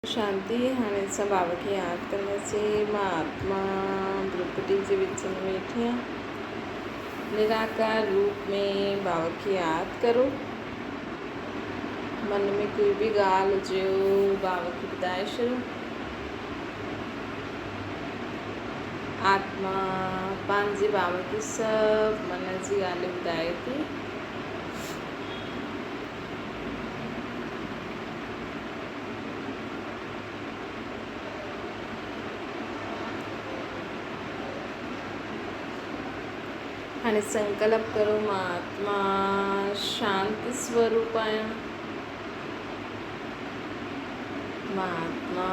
شانتي، هاڻي اسان بابا کي ياد ڪنداسين. مان آتما ڀرڪٽي جي وچ ۾ ويٺي آهيان. نراڪار روپ ۾ بابا کي ياد ڪرو. من ۾ ڪوئي به ڳالهه هجيو بابا کي ٻڌائي ڇڏيو. آتما پنهنجي بابا کي سڀ من جي ڳالهيون ٻڌائي ٿي. هاڻي سنڪلپ ڪرو مان آتما شانت سوروپ آهيان. مان آتما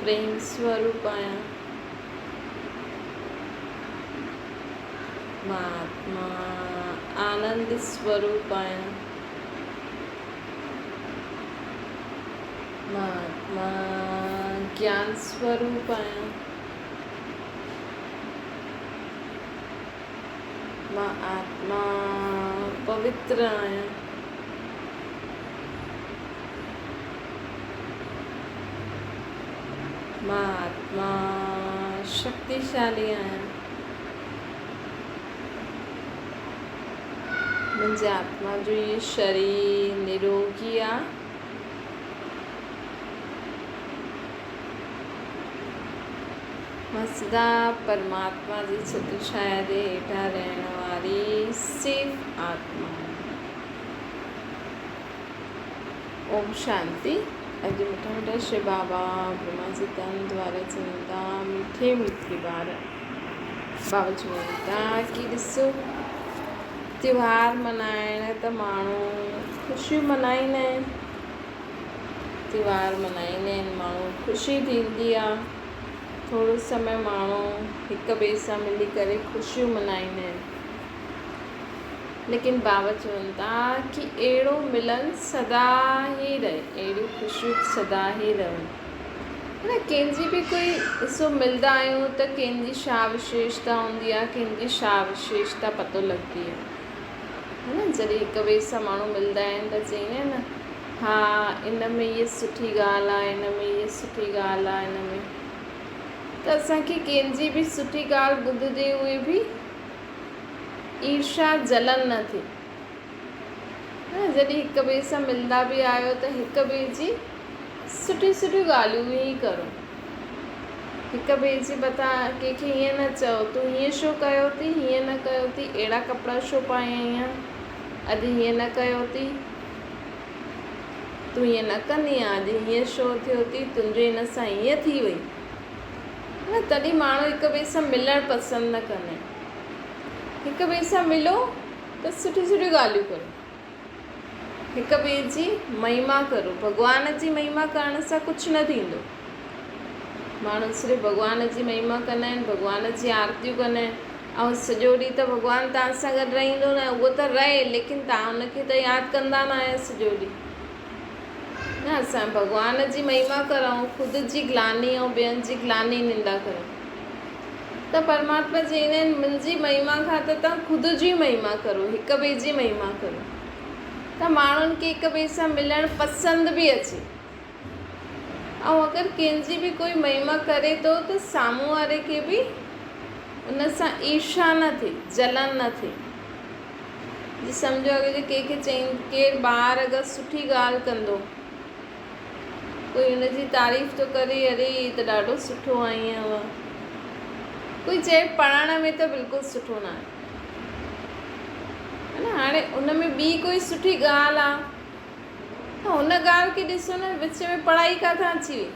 پريم سوروپ آهيان. مان آتما آنند سوروپ آهيان. مان آتما گيان سوروپ آهيان. مان آتما پوتر آهيان. مان آتما شڪتيشالي آهيان. منهنجي آتما جو هي شرير نروگي آ. مان سدا پرماتما جي ڇتر ڇايا جي هيٺان رهڻ واري صرف آتما آهيان. اوم شانتي. اڄ مٺا مٺا شو بابا برهما جي تن دوارا چون ٿا مٺي مٺي ٻار بابا چون ٿا ڪي ڏسو تيوهار منائڻ ته ماڻهو خوشيون منائيندا آهن تيوهار منائيندا آهن ماڻهو خوشي ٿيندي آ ٿورو سمي ماڻهو هڪ ٻئي سان ملي ڪري خوشيون منائيندا آهن ليڪن بابا چون ٿا ڪي اهڙو ملن سدا ئي رهي، اهڙيون خوشيون سدا ئي رهن. نه ڪنهن جي به ڪوئي ڏسو ملدا آهيون ته ڪنهن جي ڇا وشيشتا هوندي آهي ڪنهن جي ڇا وشيشتا پتو لڳندي آهي نه جڏهن هڪ ٻئي سان ماڻهو ملدا آهن ته چئيندا آهن نه ها ان ۾ هيء سٺي ڳالهه آهي ان ۾ هيء سٺي ڳالهه آهي ان ۾ ته اسان کي ڪنهن جي به سٺي ڳالهه ٻڌندي هئي به ايرشا جلن نه ٿئي. جڏهن هڪ ٻئي سان ملندا به آهيو ته هڪ ٻئي جي سٺيون سٺيون ڳالهيون ئي ڪرو. هڪ ٻئي جي مٿان ڪنهن کي ائين نه چئو تون هيئن ڇو ڪيو ٿي، هيئن نه ڪيو ٿي، اهڙا ڪپڙا ڇو پايائين، اڄ هيئن نه ڪيو ٿي، تون هيئن نه ڪندي آن، اڄ هيئن ڇو ٿيو ٿي، تنهنجو هن سان هيئن ٿي وئي. نه تڏهن ماڻهو هڪ ٻئي سان ملڻ پسند نه ڪندا آهن. هڪ ٻئي سان ملو ته سٺيون سٺيون ڳالهيون ڪرو. هڪ ٻئي جي مهما ڪرو. ڀڳوان جي مهما ڪرڻ سان ڪجهه نه ٿيندو. ماڻهو صرف ڀڳوان جي مهما ڪندا آهن، ڀڳوان جي آرتيون ڪندا آهن ۽ سڄو ڏينهن ته ڀڳوان توهان سان گڏ رهندو نه آهي. اهو ته رهي ليڪن توهان ان کي ته ياد ڪندا نه آهيو سڄو ڏينهن. نه اسان ڀڳوان جي مهما ڪرون، خود جي گلاني ۽ ٻين جي گلاني نندا ڪرون ته پرماتما چئيندا آهن منهنجي مهما کان ته توهان خود جي مهما ڪرو، هڪ ٻئي جي مهما ڪرو ته ماڻهن کي هڪ ٻئي سان ملڻ پسند به اچي ۽ اگر ڪنهن جي به ڪوئي مهما ڪري ٿو ته سامهون واري کي به ان سان ايرشا نه ٿئي، جلن نه ٿئي. جي سمجهو اگر جي ڪنهن کي چئين ڪير ٻار اگر سٺي ڳالهه ڪندو ڪوئي ان جي تعريف ٿو ڪري اري هي ته ڏاڍو سٺو آهي ائين هونئن ڪوئي چئي پڙهڻ ۾ ته بلڪل سٺو نه آهي نه هاڻي ان ۾ ٻي ڪوئي سٺي ڳالهه آ ته ان ڳالهه کي ڏسو نه وچ ۾ پڙهائي ڪاٿان اچي وئي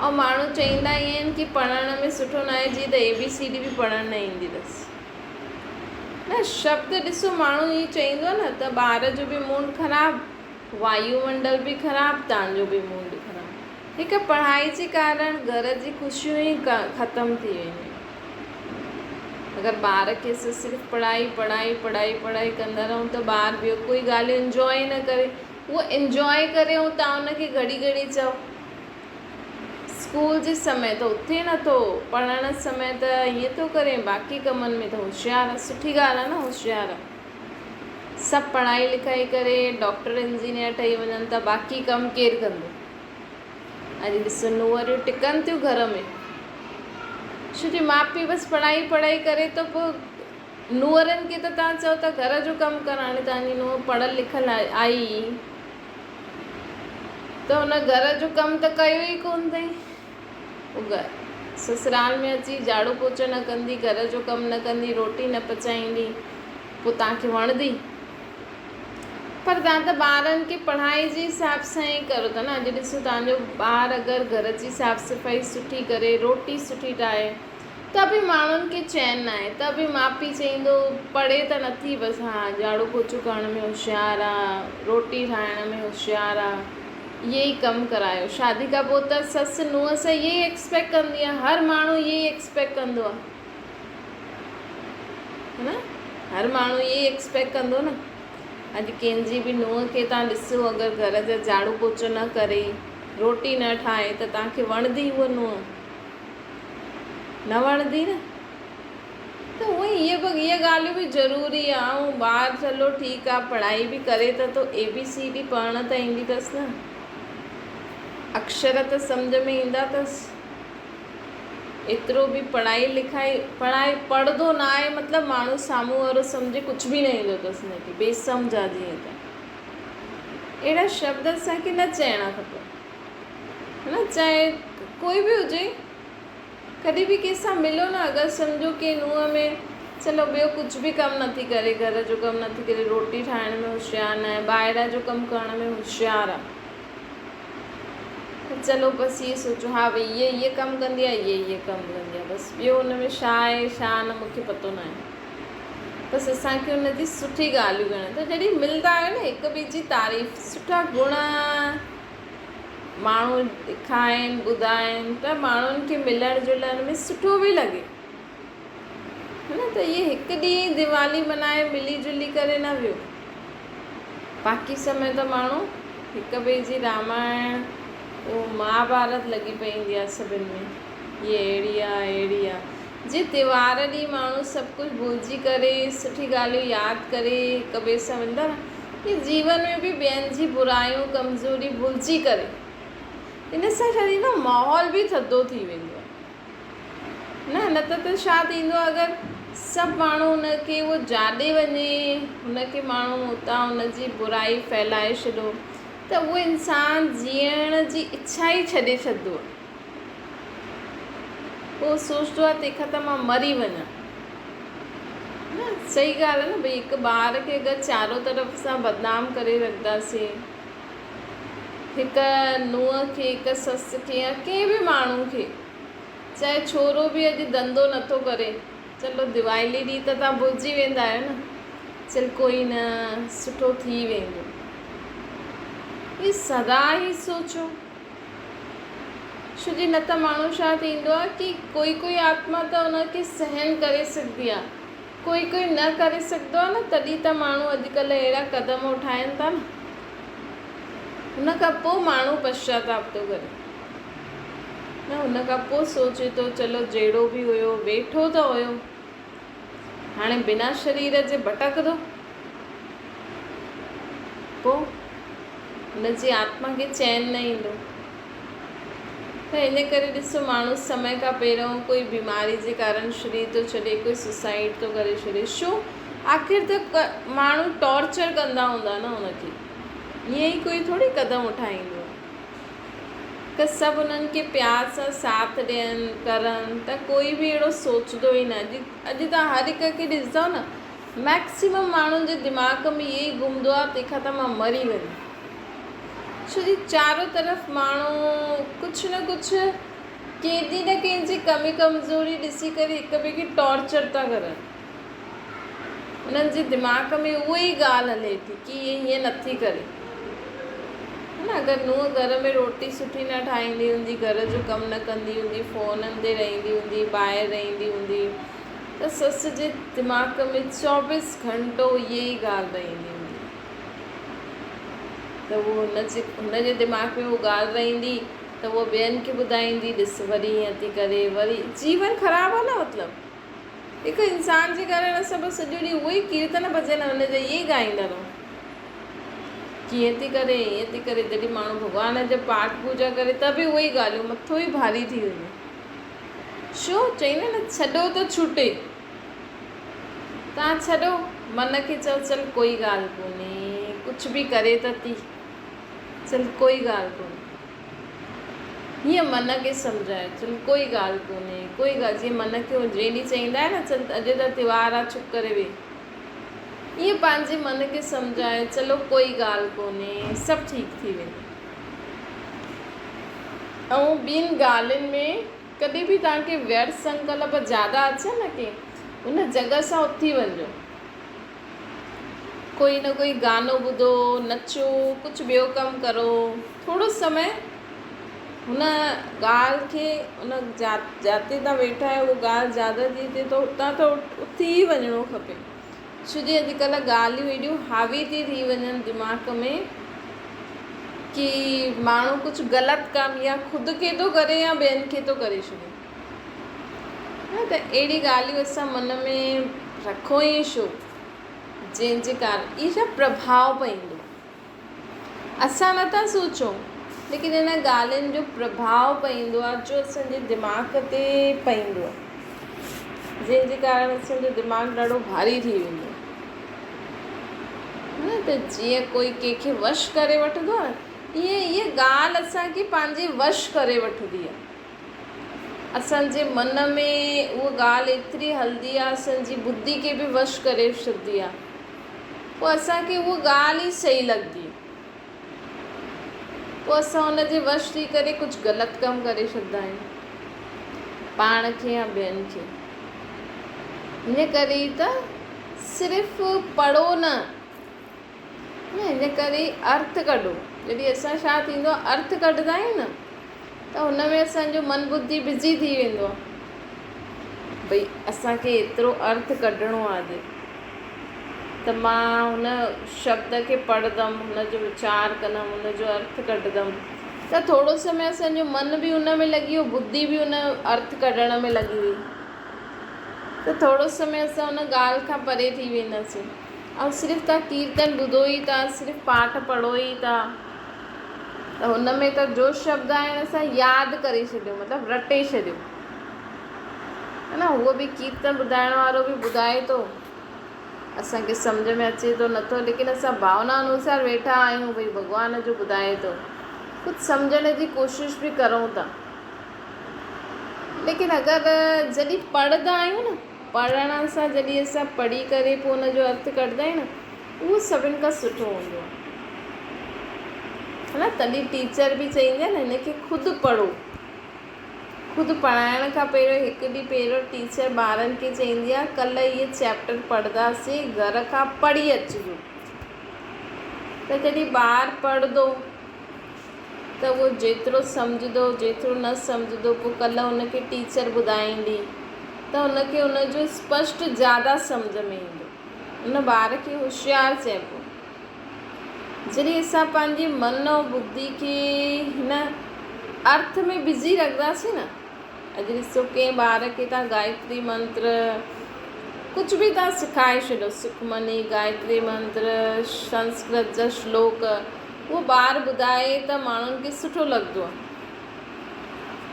۽ ماڻهو چئيندا ائين آهن ڪي پڙهڻ ۾ سٺو نه آهي جي ته اي بي سي ڊي به پڙهڻ نه ايندي اٿس نه شبد ڏسو ماڻهو ائين چئيندو آهي نه ته ٻار جو به موڊ خراب، وايو منڊل به خراب، تان جو به موڊ خراب. هڪ پڙهائي جي ڪارڻ گهر جي خوشيون ئي ختم ٿي وينديون آهن. اگر ٻار کي اسان صرف پڙهائي پڙهائي پڙهائي پڙهائي ڪندا رهون ته ٻار ٻيو ڪوئي ڳالهه انجواء ئي نه ڪري. اهو انجواء ڪري ۽ تان ان کي گهڙي گهڙي چئو. اسڪول جي سمي ته اٿي نه ٿو، پڙهڻ سمي ته ائين ٿو ڪرين، باقي ڪمن ۾ ته هوشيار آ، سٺي ڳالهه آ نه هوشيار آ. سڀ پڙهائي لکائي ڪري ڊاڪٽر انجنيئر ٺهي وڃن ته باقي ڪم ڪير ڪندو؟ اڄ ڏسو نونهريون ٽڪن ٿيون گهر ۾، ڇو جو ماء پيء بس پڙهائي پڙهائي ڪري ٿو پوء نونهرن کي ته توهان چئو ٿا گهر جو ڪم ڪر، هاڻي توهان جي نونهن پڙهيل لکيل آئي ته هن گهر جو ڪم ته ڪيو ئي ڪونه اٿئي. پوء سسرال ۾ اچي جهاڙو پوچو نه ڪندي، گهر جو ڪم نه ڪندي، روٽي نه پچائيندي، پوء توهان کي وڻندي؟ پر توهان ته ٻارن کي پڙهائي جي حساب سان ئي ڪرو ٿا نه. اڄ ڏسو توهان جو ٻار اگر گهر جي صاف صفائي سٺي ڪري، روٽي سٺي ٺاهي ته به ماڻهن کي چين ناهي، ته به ماء پيء چئيندو پڙهي ته نٿي بس ها جهاڙو پوچو ڪرڻ ۾ هوشيار آ، روٽي ٺاهڻ ۾ هوشيار آ، اهي ئي ڪم ڪرايو. شادي کان پوء ته سس نونهن سان اهي ئي ايڪسپيڪٽ ڪندي آ، هر ماڻهو اهي ئي ايڪسپيڪٽ ڪندو آ. ها نه هر ماڻهو اهي ئي ايڪسپيڪٽ ڪندو نه. اڄ ڪنهن جي به نونهن کي توهان ڏسو اگر گهر جا جهاڙو پوچو نه ڪري، روٽي نه ٺاهي ته توهان کي وڻندي اها نونهن؟ نه وڻندي نه. ته هونئن اهي به اهي ڳالهيون به ضروري آ ۽ ٻار چلو ٺيڪ آ پڙهائي به ڪري ته ٿو اي بي سي ڊي پڙهڻ ته ايندي اٿس نه اڪشر ته سمجهه ۾ ايندا اٿس ايترو به پڙهائي لکائي پڙهائي پڙهندو نه آهي مطلب ماڻهو سامهون وارو سمجهي ڪجهه به نه ايندو اٿس هن کي بي سمجهه آ جيئن ته اهڙا شبد اسان کي نه چئڻا کپن نه چاهي ڪوئي به هجي ڪڏهن به ڪنهن سان ملو نه اگر سمجهو ڪي نونهن ۾ چلو ٻيو ڪجهه به ڪم نٿي ڪري گهر جو ڪم نٿي ڪري روٽي ٺاهڻ ۾ هوشيار ناهي ٻاهران جو ڪم ڪرڻ ۾ هوشيار آ ته چلو بس اهي سوچو ها ڀئي هيء هيء ڪم ڪندي آ هيء هيء ڪم ڪندي آ بس ٻيو ان ۾ ڇا آهي ڇا نه مون کي پتو ناهي بس اسان کي ان جي سٺي ڳالهيون ڪرڻ ته جڏهن ملندا آهيو نه هڪ ٻئي جي تعريف سٺا گڻ ماڻهو ڏکائين ٻڌائين ته ماڻهن کي ملڻ جلڻ ۾ سٺو به لڳي ها نه ته اهي هڪ ڏينهن ديوالي منائي ملي جلي ڪري نه ويو باقي سمي ته ماڻهو هڪ ٻئي جي رامائڻ اهو مهاڀارت لڳي پئي ايندي آهي سڀن ۾ هيء اهڙي آهي اهڙي آهي جي تيوهار ڏينهن ماڻهو سڀ ڪجهه ڀلجي ڪري سٺي ڳالهيون ياد ڪري هڪ ٻئي سان ويندا نه ڪي جيون ۾ به ٻين جي برايون ڪمزوري ڀلجي ڪري ان سان ڇا ٿيندو آهي ماحول به ٿڌو ٿي ويندو آهي نه نه ته ته ڇا ٿيندو آهي اگر سڀ ماڻهو ان کي اهو جاڏي وڃي ان کي ماڻهو اتان ان جي برائي ڦهلائي ڇڏو ته اهو انسان جيئڻ جي اڇا ئي ڇڏي ڇڏندو آهي پوء سوچندو آهي تنهن کان ته مان مري وڃان. نه صحيح ڳالهه آهي نه ڀئي هڪ ٻار کي اگر چارو طرف سان بدنام ڪري رکنداسين هڪ نونهن کي هڪ سس کي يا ڪنهن به ماڻهو کي چاهي ڇورو به اڄ ڌنڌو نٿو ڪري چلو ديوالي ڏينهن ته توهان ڀلجي ويندا آهيو نه چل ڪوئي نه سٺو ٿي ويندو هي سدا هي سوچو ڇو جي نه ته ماڻهو ڇا ٿيندو آهي ڪي ڪوئي ڪوئي آتما ته ان کي سهن ڪري سگهندي آهي ڪوئي ڪوئي نه ڪري سگهندو آهي نه تڏهن ته ماڻهو اڄڪلهه اهڙا قدم اٺائن ٿا نه ان کان پوء ماڻهو پشچاتاپ ٿو ڪري نه ان کان پوء سوچي ٿو چلو جهڙو به هيو ويٺو ته هيو هاڻي بنا شرير جي ڀٽڪندو پوء هن جي آتما کي چين نه ايندو ته ان ڪري ڏسو ماڻهو سمي کان پهريون ڪوئي بيماري جي ڪارڻ شرير ٿو ڇڏي ڪوئي سوسائيڊ ٿو ڪري ڇڏي ڇو آخر ته ماڻهو ٽارچر ڪندا هوندا نه هن کي ائين ئي ڪوئي ٿوري قدم اٺائيندو ته سڀ انهن کي پيار سان ساٿ ڏين ڪرن ته ڪوئي به اهڙو سوچندو ئي نه اڄ اڄ توهان هر هڪ کي ڏسندؤ نه ميڪسيمم ماڻهن جي دماغ ۾ اهي ئي گهمندو آهي تنهن کان ته مان مري وڃان ڇو جي چارو طرف ماڻهو ڪجهه نه ڪجهه ڪنهن جي نه ڪنهن جي ڪمي ڪمزوري ڏسي ڪري هڪ ٻئي کي ٽارچر ٿا ڪرن انهن جي دماغ ۾ اها ئي ڳالهه هلي ٿي ڪي هيء هيئن نٿي ڪري. ها نه اگر نونهن گهر ۾ روٽي سٺي نه ٺاهيندي هوندي، گهر جو ڪم نه ڪندي هوندي، فونن تي رهندي هوندي، ٻاهر رهندي هوندي ته سس جي دماغ ۾ چوبيس گهنٽو اها ئي ڳالهه رهندي هوندي ته هو هن جي هن جي دماغ ۾ اها ڳالهه رهندي ته هوء ٻين کي ٻڌائيندي ڏس وري هيئن ٿي ڪري وري جيون خراب آهي نه مطلب. هڪ انسان جي ڪري اسان بس سڄو ڏينهن اهو ئي ڪيرتن ڀڄن هن جا اهي ئي ڳائيندا رهون. ڪيئن ٿي ڪري ائين ٿي ڪري جڏهن ماڻهو ڀڳوان جا پاٺ پوڄا ڪري ته به اهي ئي ڳالهيون مٿو ئي ڀاري ٿي وڃي ڇو چئيندا نه ڇڏو ته ڇٽي تان ڇڏو من کي چئو چل ڪوئي ڳالهه ڪونهي ڪجهه به ڪري ته ٿي چل ڪوئي ڳالهه ڪونهي هيئن من کي سمجهايو چل ڪوئي ڳالهه ڪونهي ڪوئي ڳالهه جيئن من کي جنهن ڏينهن چئيندا آهن نه چل اڄ ته تيوهار آ چپ ڪري ويهه ائين پنهنجي من کي سمجهائي چلو ڪوئي ڳالهه ڪونهي سڀ ٺيڪ ٿي ويندو. ۽ ٻين ڳالهين ۾ ڪڏهن به توهان کي ويرٿ سنڪلپ زياده اچن نه ڪي ان جڳهه سان اٿي وڃجو. ڪوئي نه ڪوئي گانو ٻڌو، نچو، ڪجهه ٻيو ڪم ڪرو، ٿورو سمي هن ڳالهه کي ان جاتي تان ويٺا آهيو اها ڳالهه زياده ٿي ٿئي ته اتان ته اٿي ئي وڃڻو کپي ڇو جي اڄڪلهه ڳالهيون ايڏيون حاوي ٿي ٿي وڃن دماغ ۾ ڪي ماڻهو ڪجهه غلط ڪم يا خود کي ٿو ڪري يا ٻين کي ٿو ڪري ڇڏي نه ته اهڙي ڳالهيون اسان من ۾ رکون ئي ڇو جنهن جي ڪارڻ اهي ڇا پرڀاء پوندو اسان نٿا سوچون ليڪن ان ڳالهين جو پرڀاء پوندو آهي جو اسان جي دماغ تي پوندو آهي جنهن جي ڪارڻ اسان جو دماغ ڏاڍو ڀاري ٿي ويندو آهي نه ته جيئن ڪوئي ڪنهن کي وش ڪري وٺندو آهي ائين اها ڳالهه اسان کي پنهنجي وش ڪري وٺندي آهي اسان جي من ۾ اها ڳالهه ايتري هلندي آهي اسان جي ٻڌي کي به وش ڪري ڇڏندي آهي پوء اسان کي اها ڳالهه ئي صحيح لڳندي. پوء اسان ان جي وش ٿي ڪري ڪجهه غلط ڪم ڪري ڇڏندا آهيون پاڻ کي يا ٻين کي. ان ڪري ئي ته صرف پڙهو نه، ان ڪري ارٿ ڪڍو. جڏهن اسان ڇا ٿيندو آهي ارٿ ڪڍندا آهيون نه ته هن ۾ اسان جو من ٻڌي بزي ٿي ويندو آهي. ڀئي اسان کي ايترو ارٿ ڪڍڻو آهي اڄ ته مان هن شبد کي پڙهندم هن جو ويچار ڪندم هن جو ارٿ ڪڍندم ته ٿورو سمي اسان جو من به ان ۾ لڳي ويو ٻڌي به ان ارٿ ڪڍڻ ۾ لڳي وئي ته ٿورو سمي اسان ان ڳالهه کان پري ٿي وينداسين ۽ صرف تان ڪيرتن ٻڌو ئي ٿا صرف پاٺ پڙهو ئي ٿا ته هن ۾ ته جو شبد آهن اسان ياد ڪري ڇڏيو مطلب رٽي ڇڏيو ها نه هو به ڪيرتن ٻڌائڻ وارو به ٻڌائي ٿو اسان کي سمجھ ۾ اچي ٿو نٿو ليڪن اسان ڀاونا انوسار ويٺا آهيون ڀئي ڀڳوان جو ٻڌائي ٿو ڪجھ سمجھڻ جي ڪوشش به ڪرون ٿا ليڪن اگر جڏهن پڙهندا آهيون نه پڙهڻ سان جڏهن اسان پڙهي ڪري پوء ان جو ارٿ ڪڍندا آهيون نه اهو سڀن کان سٺو هوندو آهي ها نه تڏهن ٽيچر به چئيندي آهي نه هن کي خود پڙهو خود پڙهائڻ کان پهريون هڪ ڏينهن پهريون ٽيچر ٻارن کي چئيندي آهي ڪلهه هيء چيپٽر پڙهنداسين گهر کان پڙهي اچجو ته جڏهن ٻار پڙهندو ته اهو جيترو سمجهندو جيترو نه سمجهندو پوء ڪلهه ان کي ٽيچر ٻڌائيندي ته ان کي ان جو اسپشٽ زياده سمجهه ۾ ايندو. ان ٻار کي هوشيار چئبو. جڏهن اسان پنهنجي من ۽ ٻڌي کي هن ارٿ ۾ بزي رکنداسين نه، اڄ ڏسو ڪنهن ٻار کي توهان گايتري منتر ڪجهه به توهان سکائي ڇڏو، سکمني، گايتري منتر، سنسڪرت جا شلوڪ، اهو ٻار ٻڌائي ته ماڻهن کي سٺو لڳندو آهي.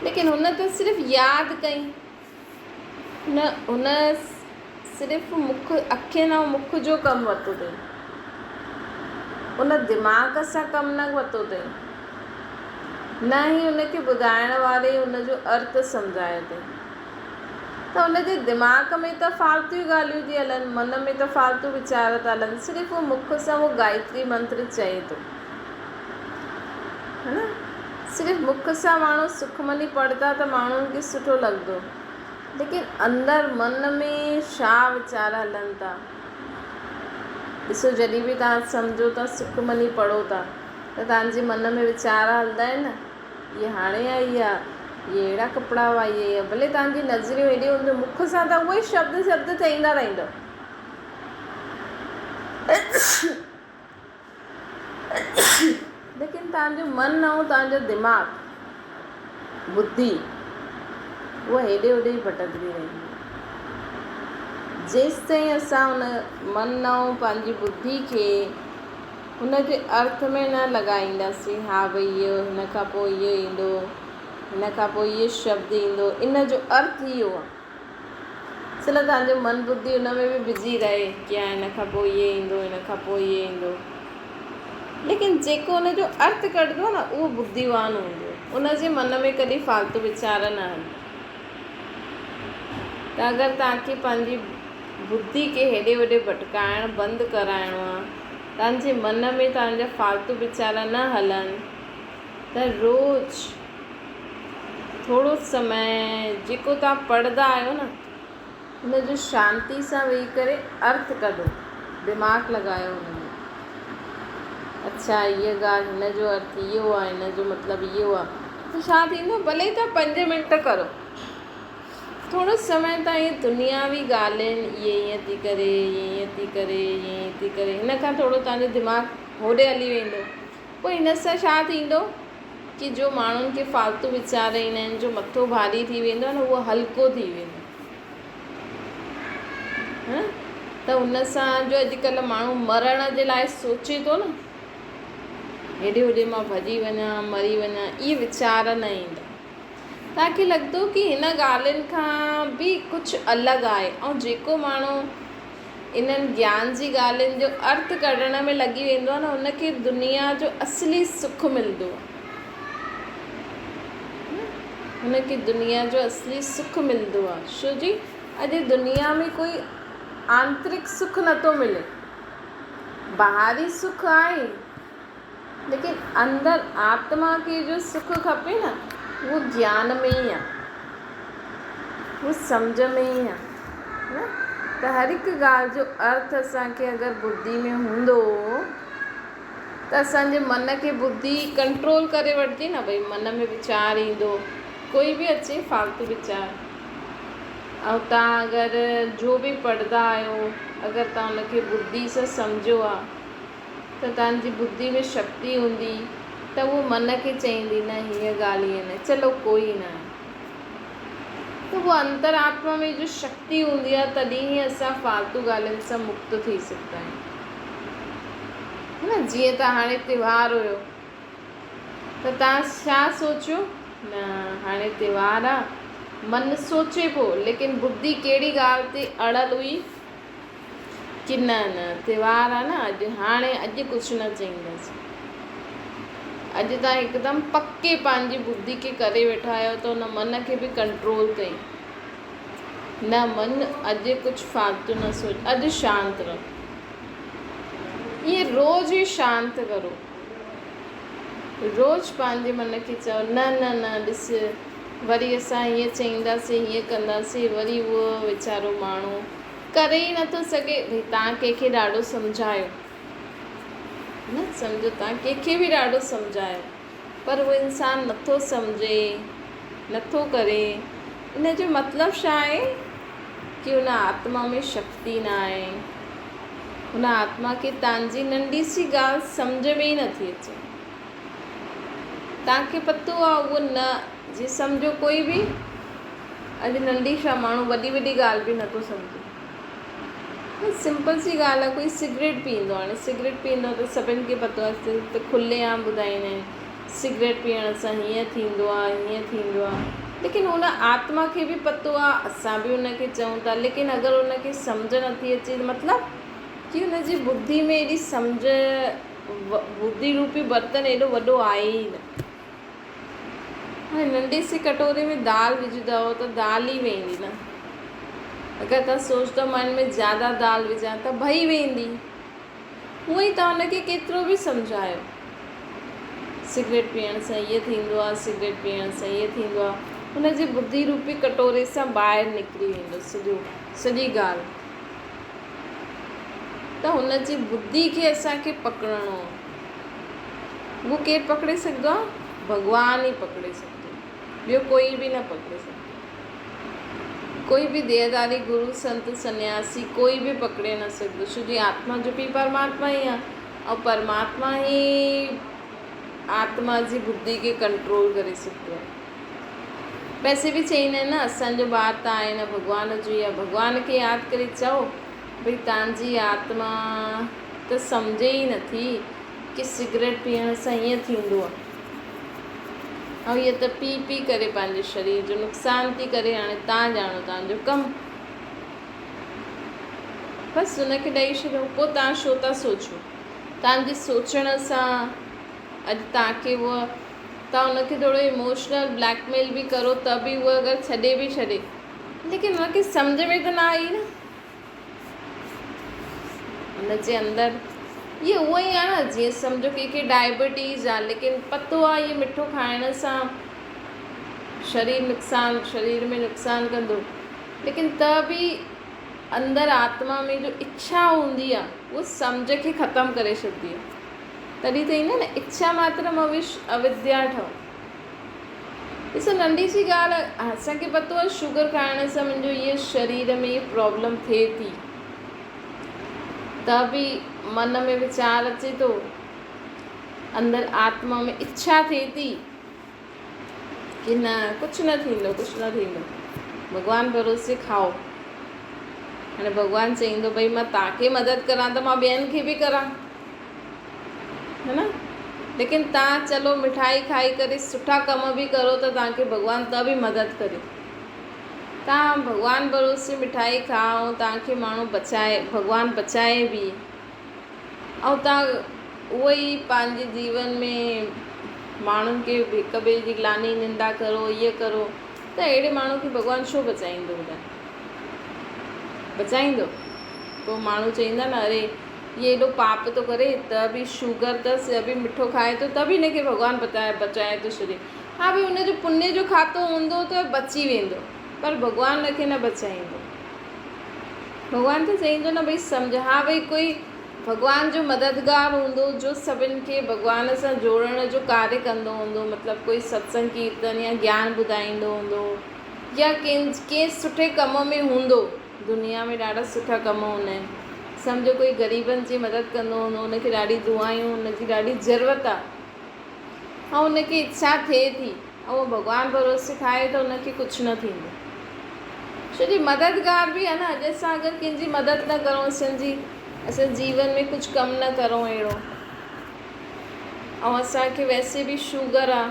ليڪن هن ته صرف ياد ڪئي. نه هن صرف مک اکين ۽ مک جو ڪم ورتو اٿئي. ان دماغ سان ڪم نه ورتو اٿئي. نه ئي ان کي ٻڌائڻ واري ان جو ارٿ سمجهايو اٿئي. ته ان جي دماغ ۾ ته فالتو ئي ڳالهيون ٿي هلن، من ۾ ته فالتو ويچار ٿا هلن، صرف هو مک سان اهو گايتري منتر چئي ٿو. ها نه؟ صرف مک سان ماڻهو سکمني پڙهندا ته ماڻهن کي سٺو لڳندو ليڪن اندر من ۾ ڇا ويچار هلن ٿا ڏسو جڏهن به توهان سمجهو ٿا سکمني پڙهو ٿا ته توهان جي من ۾ ويچار هلندا آهن نه هيء هاڻي آئي آ هيء اهڙا ڪپڙا پائي آئي آ ڀلي توهان جي نظريون هيڏيون هونديون مک سان ته اهي شبد شبد چئيندا رهندو. ليڪن توهان جو من ۽ توهان جو دماغ، ٻڌي، اها هيڏي هوڏي ئي ڀٽڪندي رهندي. جيستائين اسان ان من ۽ پنهنجي ٻڌي کي هن جي ارٿ ۾ نه لڳائينداسين ها ڀئي اهو هن کان پوء اهو ايندو، هن کان پوء اهو شبد ايندو، ان جو ارٿ اهو آهي. چلو توهان جو من ٻڌي ان ۾ به بزي رهي ڪي ها هن کان پوء اهو ايندو، هن کان پوء اهو ايندو. ليڪن جيڪو ان جو ارٿ ڪڍندو آهي نه اهو ٻڌيوان هوندو. ان جي من ۾ ڪڏهن فالتو ويچار نه هلندا. ته اگر توهان کي پنهنجي ٻڌي کي هيڏي هوڏي ڀٽڪائڻ بند ڪرائڻو آهي، توهان جي من ۾ توهان جا فالتو ويچار نه هلن ته روز ٿورو سمي جيڪو توهان پڙهندا آهيو نه ان جو شانتي سان ويهي ڪري ارٿ ڪڍو، دماغ لڳايو ان ۾، اڇا هيء ڳالهه هن جو ارٿ اهو آهي، هن جو مطلب اهو آهي ته ڇا ٿيندو ڀلي توهان 5 منٽ ڪرو ٿورو سمي تائين دنياوي ڳالهين هيء ائين ٿي ڪري، هيء ائين ٿي ڪري، هيء ائين ٿي ڪري هن کان ٿورو توهان جو دماغ هوڏي هلي ويندو پوء هن سان ڇا ٿيندو ڪي جو ماڻهن کي فالتو ويچار ايندا آهن جو مٿو ڀاري ٿي ويندو آهي نه اهو هلڪو ٿي ويندو آهي ته هن سان جو اڄڪلهه ماڻهو مرڻ جي لاء سوچي ٿو نه هيڏي هوڏي مان ڀڄي وڃان مري وڃان اهي ويچار نه ايندا توهان کي لڳندو ڪي هن ڳالهين کان به ڪجهه الڳ آهي ۽ جيڪو ماڻهو انهن گيان جي ڳالهين جو ارٿ ڪڍڻ ۾ لڳي ويندو آهي نه ان کي دنيا جو اصلي سک ملندو آهي. هن کي دنيا جو اصلي سک ملندو آهي ڇو جي اڄ دنيا ۾ ڪوئي آنترڪ سک نٿو ملي. ٻاهري سک آهي ليڪن اندر آتما کي جو سک کپي نه اهو گيان ۾ ئي آهي. اهو سمجهه ۾ ئي آهي نه ته هر هڪ ڳالهه جو ارٿ اسان کي اگر ٻڌي ۾ هوندو ته اسان جي من کي ٻڌي ڪنٽرول ڪري وٺندي نه ڀئي من ۾ ويچار ايندو ڪوئي به اچي فالتو ويچار ۽ تان اگر جو به پڙهندا آهيو اگر تان ان کي ٻڌي سان سمجهيو آهي ته توهان جي ٻڌي ۾ شڪتي هوندي ته هوء من کي چئيندي نه هيء ڳالهه ائين نه چلو ڪوئي نه آهي ته هوء انتر آتما ۾ جو شڪتي هوندي آهي تڏهن ئي اسان فالتو ڳالهين سان مڪت ٿي سگهندا آهيون نه جيئن ته هاڻي تيوهار هيو ته توهان ڇا سوچيو نه هاڻي تيوهار آ من سوچي پيو ليڪن ٻڌي ڪهڙي ڳالهه تي اڙيل هئي ڪي نه نه تيوهار آ نه اڄ هاڻي اڄ ڪجهه نه چئيندس. اڄ توهان هڪدم پڪي پنهنجي ٻڌي کي ڪري ويٺا آهيو ته ان من کي به ڪنٽرول ڪئي. نه من اڄ ڪجهه فالتو نه سوچ اڄ شانت رهه. ائين روز ئي شانت ڪرو. روز پنهنجي من کي چئو نه نه نه ڏس وري اسان هيئن چئينداسين هيئن ڪنداسين وري اهو ويچارو ماڻهو ڪري ئي نٿو سگهي. ڀئي توهان ڪنهن کي ڏاڍو سمجهايو نه سمجهو توهان ڪنهن کي به ڏاڍو سمجهايو پر اهو انسان نٿو سمجهي نٿو ڪري ان جو مطلب ڇا آهي ڪي ان آتما ۾ شڪتي نه آهي ان آتما کي توهان جي ننڍي سي ڳالهه سمجهه ۾ ئي نٿي اچي توهان کي پتو آهي اهو نه جي سمجهو ڪوئي به اڄ ننڍي ڇا ماڻهو وڏي وڏي ڳالهه به نٿو سمجهي. سمپل سي ڳالهه آهي ڪوئي سگريٽ پيئندو آهي هاڻي سگريٽ پيئندو آهي ته سڀن کي پتو آهي ته کلي عام ٻڌائيندا آهن سگريٽ پيئڻ سان هيئن ٿيندو آهي هيئن ٿيندو آهي ليڪن ان آتما کي به پتو آهي اسان به ان کي چئون ٿا ليڪن اگر ان کي سمجهه نٿي اچي ته مطلب ڪي ان جي ٻڌي ۾ ايڏي سمجهه ٻڌي روپي برتن ايڏو وڏو آهي ئي نه. هاڻي ننڍي سي ڪٽوري ۾ دال وجهندؤ ته دال ئي ويندي نه. اگر توهان سوچندؤ مان ان ۾ زياده دال وجهان ته ڀئي ويندي. هونئن ئي توهان ان کي ڪيترو به سمجهايو. سگريٽ پيئڻ سان ائين ٿيندو آهي، سگريٽ پيئڻ سان ائين ٿيندو آهي. ان جي ٻڌي روپي ڪٽوري سان ٻاهر نڪري ويندو سڄو سڄي ڳالهه. ته هن جي ٻڌي کي اسان کي پڪڙڻو آهي. اهو ڪير پڪڙي سگهندو آهي؟ ڀڳوان ئي پڪڙي سگهندو آهي، ٻيو ڪوئي به نه پڪڙي سگهندو. ڪوئي به ديهداري گرو، سنت، سنياسي ڪوئي به پڪڙي نه سگهندو، ڇو جي آتما جو پيء پرماتما ئي آهي ۽ پرماتما ئي آتما جي ٻڌي کي ڪنٽرول ڪري سگهندو آهي. ويسي به چئيندا آهن نه اسان جو ٻار ته آهي نه ڀڳوان جو ئي آهي، ڀڳوان کي ياد ڪري چئو ڀئي تان جي آتما ته سمجهي ئي نٿي، ڪي سگريٽ پيئڻ سان ائين ٿيندو آهي ۽ هيء ته پي پي ڪري پنهنجي شرير جو نقصان ٿي ڪري هاڻي تان ڄاڻو تان جو ڪم. بس ان کي ڏئي ڇڏيو پوء تان ڇو ٿا سوچو تان جي سوچڻ سان اڄ تان کي هوء تان ان کي ٿورو اموشنل بليڪ ميل به ڪرو ته به هوء اگر ڇڏي به ڇڏي ليڪن ان کي سمجهه ۾ ته نه آئي نه ان جي اندر اهو اهو ئي آهي نه جيئن سمجهو ڪنهن کي ڊائبٽيز آهي ليڪن پتو آهي اهي مٺو کائڻ سان شرير نقصان شرير ۾ نقصان ڪندو ليڪن ته به اندر آتما ۾ جو اڇا هوندي آهي اهو سمجهه کي ختم ڪري ڇڏندي آهي تڏهن ته ايندي آهي نه اڇا ماترم اوش اويديا ٺهو ڏسو ننڍي سي ڳالهه اسان کي پتو آهي شگر کائڻ سان منهنجو هيء شرير ۾ هي پرابلم ٿئي ٿي ته به من ۾ ويچار اچي ٿو اندر آتما ۾ اڇا ٿئي ٿي ڪي نه ڪجهه نه ٿيندو ڪجهه نه ٿيندو ڀڳوان ڀروسي کائو هاڻي ڀڳوان چئيندو ڀئي مان توهان کي مدد ڪران ته مان ٻين کي به ڪران هي نه ليڪن تان چلو مٺائي کائي ڪري سٺا ڪم به ڪرو ته تان کي ڀڳوان ته به مدد ڪري تان ڀڳوان ڀروسي مٺائي کائو تان کي ماڻهو بچائي ڀڳوان بچائي به ۽ تان اهو ئي پنهنجي جيون ۾ ماڻهن کي هڪ ٻئي جي گلاني نندا ڪرو ايء ڪرو ته اهڙي ماڻهو کي ڀڳوان ڇو بچائيندو ٻڌايو بچائيندو پوء ماڻهو چئيندا نه اري هي ايڏو پاپ ٿو ڪري ته به شوگر اٿس يا به مٺو کائي ٿو ته به هن کي ڀڳوان بچائي ٿو ڇڏي. ها ڀئي هن جو پڃ جو کاتو هوندو ته بچي ويندو پر ڀڳوان هن کي نه بچائيندو. ڀڳوان ته چئيندو نه ڀئي سمجهه ها ڀئي ڪوئي ڀڳوان جو مددگار هوندو جو سڀن کي ڀڳوان سان جوڙڻ جو ڪاريه ڪندو هوندو مطلب ڪوئي ستسنگ ڪيرتن يا گيان ٻڌائيندو هوندو يا ڪنهن سٺي ڪم ۾ هوندو. دنيا ۾ ڏاڍا سٺا ڪم هوندا آهن. سمجهو ڪوئي غريبن جي مدد ڪندو هوندو ان کي ڏاڍي دعايون ان جي ڏاڍي ضرورت آ ۽ ان کي اڇا ٿئي ٿي ۽ اهو ڀڳوان ڀروسي کائي ته ان کي ڪجهه نه ٿيندو ڇو جي مددگار به آ نه اڄ اسان اگر ڪنهن جي مدد نه ڪرون اسان جي اسان جيون ۾ ڪجهه ڪم نه ڪرون اهڙو ۽ اسان کي ويسي به شوگر آ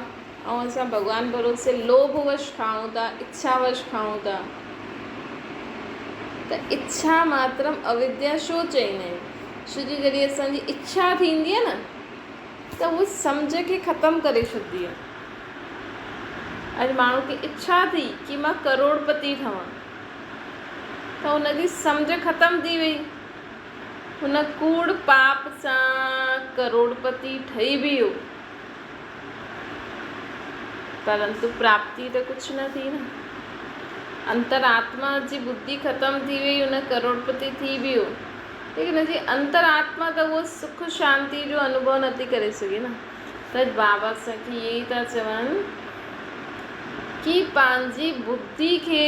۽ اسان ڀڳوان ڀروسي لوڀ وش کائون ٿا، اڇا وش کائون ٿا ته اڇا ماترم اويديا ڇو چئيندا آهن؟ ڇو جو جڏهن اسان جي اڇا ٿيندي آهي نه ته اهو سمجهه کي ختم ڪري ڇڏندي آهي. اڄ ماڻهو کي اڇا ٿي ڪي مان ڪروڙپتي ٺهان ته ان جي سمجهه ختم ٿي وئي. هن ڪوڙ پاپ سان ڪروڙپتي ٺهي به ويو. پرنتو پراپتي ته ڪجهه نه ٿي نه. انتر آتما جي ٻڌي ختم ٿي وئي ان ڪروڙپتي ٿي به ويو ليڪن ان جي انتر آتما ته اهو سک شانتي جو انوڀو نٿي ڪري سگهي نه. ته بابا اسان کي اهي ئي ٿا چون ڪي پنهنجي ٻڌي کي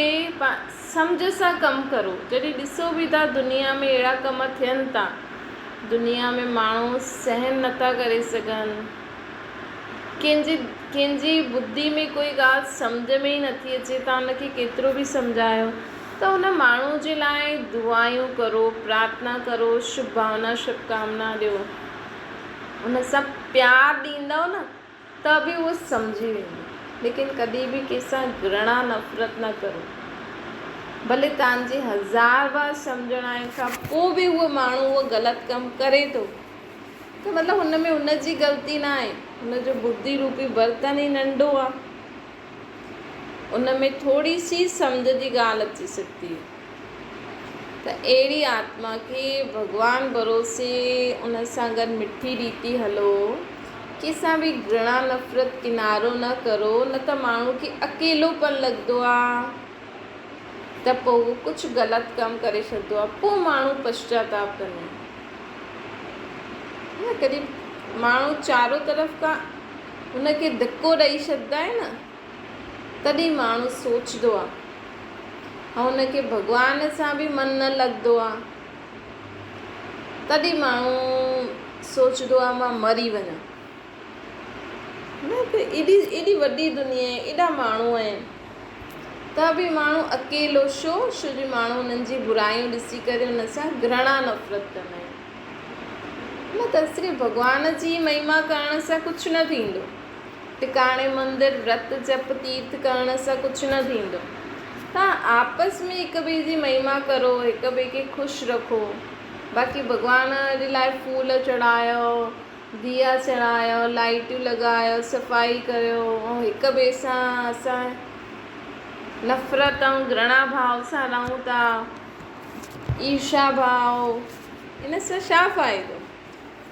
سمجهه سان ڪم ڪرو. جڏهن ڏسو به ٿا دنيا ۾ اهڙا ڪم ٿين ٿا دنيا ۾ ماڻهو سهن نٿا ڪري سگهن. ڪنهن جي ڪنهن جي ٻڌي ۾ ڪوئي ڳالهه سمجهه ۾ ئي نٿي اچي توهان ان کي ڪيترو به سمجهايو ته ان ماڻهو جي لاء دعايون ڪرو پرارٿنا ڪرو شڀ ڀاونا شڀ ڪامنا ڏيو ان سان پيار ڏيندؤ نه ته به اهو سمجهي ويندو ليڪن ڪڏهن به ڪنهن سان گهرڻا نفرت نه ڪرو ڀلي توهان جي هزار بار سمجهڻ کان پوء به اهو ماڻهو اهو غلط ڪم ڪري ٿو ته مطلب هن ۾ هن جي غلطي نه آهي، هن جو ٻڌي روپي برتن ئي ننڍو آهي، ان ۾ ٿوري سي سمجهه جي ڳالهه اچي سگهندي ته اهڙي آتما کي ڀڳوان ڀروسي ان سان گڏ مٺي ريتي هلو، ڪنهن سان به گهرڻا نفرت ڪنارو نه ڪرو نه ته ماڻهو کي اڪيلو پن لڳندو آهي ته پوء اهو ڪجهه غلط ڪم ڪري ڇڏندو آهي، پوء ماڻهو پشچاتاپ ڪندا آهن. نه ڪڏهن ماڻهو چارو طرف کان هن کي ڌڪو ڏئي ڇڏندا آهن نه تڏهن ماڻهو سوچندو آهي ۽ هن کي ڀڳوان سان به من نه لڳندو آهي تڏهن ماڻهو سوچندو آهي مان مري وڃان نه ته ايڏي ايڏي وڏي دنيا آهي ايڏا ماڻهو آهن ته به ماڻهو اڪيلو ڇو؟ ڇو جو ماڻهو انهن جي برايون ڏسي ڪري ان سان گهرڻا نفرت ڪندا آهن. نه ته صرف ڀڳوان جي مهما ڪرڻ سان ڪجهه نه ٿيندو. ٽڪاڻي مندر، ورت، جپ، تيرٿ ڪرڻ سان ڪجهه نه ٿيندو. توهان آپس ۾ هڪ ٻئي جي مهما ڪرو، هڪ ٻئي کي خوش رکو. باقي ڀڳوان جي لاء ڦول چڙهايو، ديا چڙهايو، لائيٽيون لڳايو، صفائي ڪريو ۽ هڪ ٻئي سان اسان نفرت ۽ گهرڻا ڀاو سان رهون ٿا، ايرشا ڀاو، ان سان ڇا فائدو؟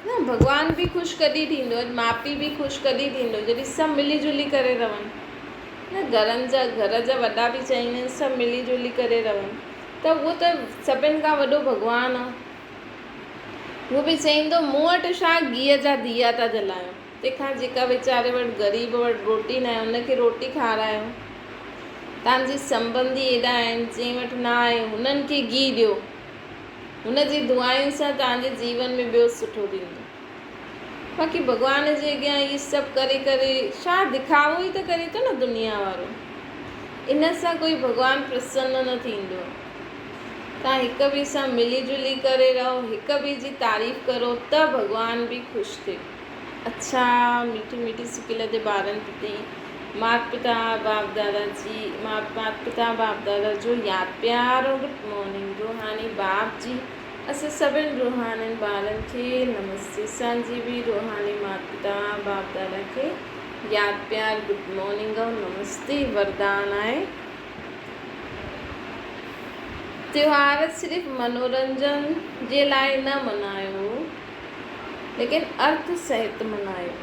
نه ڀڳوان به خوش ڪڏهن ٿيندو، اڄ ماء پيء به خوش ڪڏهن ٿيندو جڏهن سڀ ملي جلي ڪري رهن. نه گهرن جا گهر جا وڏا به چاهيندا آهن سڀ ملي جلي ڪري رهن ته اهو ته سڀن کان وڏو ڀڳوان آهي. اهو به چئيندو مون وٽ ڇا گيهه جا ديا ٿا جلايو، تنهن کان جيڪا ويچاري وٽ غريب وٽ روٽي ناهي ان کي روٽي کارايو. توهان جي سنٻنڌي ايڏا آهن جنهن وٽ نه آهي هنن کي گيهه ڏيو. هن جي دعائن سان توهان جي جيون ۾ ٻيو سٺو ٿيندو. باقي ڀڳوان جي اڳيان اهي سڀ ڪري ڪري ڇا دکاوو ئي ته ڪري ٿو نه دنيا وارو. ان سان ڪوئي ڀڳوان پرسن نه ٿيندو. توهان هڪ ٻئي سان ملي جلي ڪري رهو، هڪ ٻئي جي تعريف ڪرو ته ڀڳوان به خوش ٿئي. اڇا ميٺي ميٺي سڪيل تي ٻارن پتي مات پتا باپ دادا جي مات پتا باپ دادا جو ياد پيارو گڊ مارننگ روحاني باپ جي اسان سڀن روحانين ٻارن کي نمستي اسان جي به روحاني مات پتا باپ دادا کي ياد پيار گڊ مارننگ ۽ نمستي وردان آهي تيوهار صرف منورنجن جي لاء نه منايو ليڪن ارٿ سهت منايو.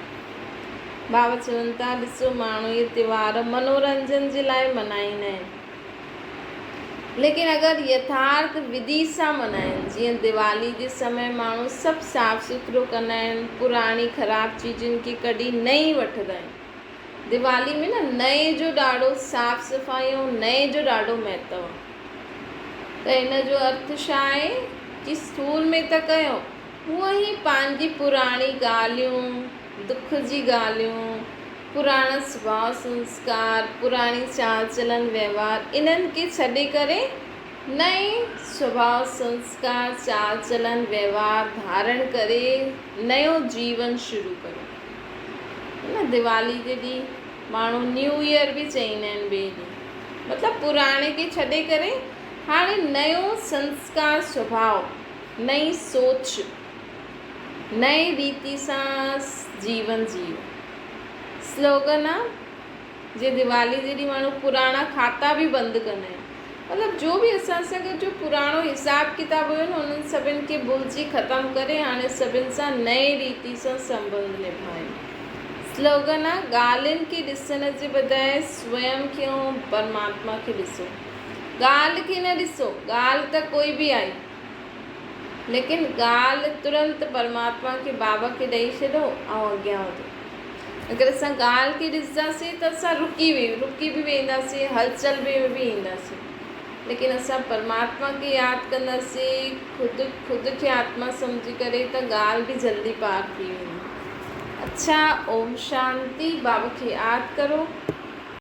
بابا چون ٿا، ڏسو ماڻهو اهي تيوهار منورنجن جي لاء منائيندا آهن، ليڪن اگر يٿارٿ وڌي سان منائين، جيئن ديوالي جي سمي ماڻهو سڀ صاف سٿرو ڪندا آهن، پراڻي خراب چيزن کي ڪڍي نئين وٺندا آهن. ديوالي ۾ نه نئين جو ڏاڍو صاف صفائي ۽ نئين جو ڏاڍو مهتو آهي. ته ان جو ارٿ ڇا آهي ڪي اسٿول ۾ ته ڪيو هونئن ئي پنهنجي پراڻي ڳالهيون، دک جي ڳالهيون، پراڻا سڀاء سنسڪار، پراڻي چال چلن وهنوار انهن کي ڇڏي ڪري نئين سڀاء سنسڪار، چال چلن وهنوار ڌارڻ ڪري نيو جيون شروع ڪريو. نه ديوالي جي ڏينهن ماڻهو نيو ايئر به چئيندا آهن ٻئي ڏينهن مطلب پراڻي کي ڇڏي ڪري هاڻي نيو سنسڪار سڀاء نئين سوچ نئين ريتي سان جيون جيو سلوگن آ جي ديوالي جي ڏينهن ماڻهو پراڻا کاتا به بند ڪندا آهن مطلب جو به اسان سان گڏ جو پراڻو حساب ڪتاب هيو نه انهن سڀن کي ڀلجي ختم ڪري هاڻي سڀن سان نئين ريتي سان سنٻنڌ نڀايو. سلوگن آ ڳالهين کي ڏسڻ جي بجاء سوئم کي ۽ پرماتما کي ڏسو. ڳالهه کي نه ڏسو، ڳالهه ته ڪوئي به آئي ليڪن ڳالهه ترنت پرماتما کي بابا کي ڏئي ڇڏو ۽ اڳيان وڌو. اگر اسان ڳالهه کي ڏسنداسين ته اسان رڪي به رڪي به وينداسين هلچل ۾ به اينداسين ليڪن اسان پرماتما کي ياد ڪنداسين خود خود کي آتما سمجهي ڪري ته ڳالهه به جلدي پار ٿي ويندي. اڇا اوم شانتي بابا کي ياد ڪرو.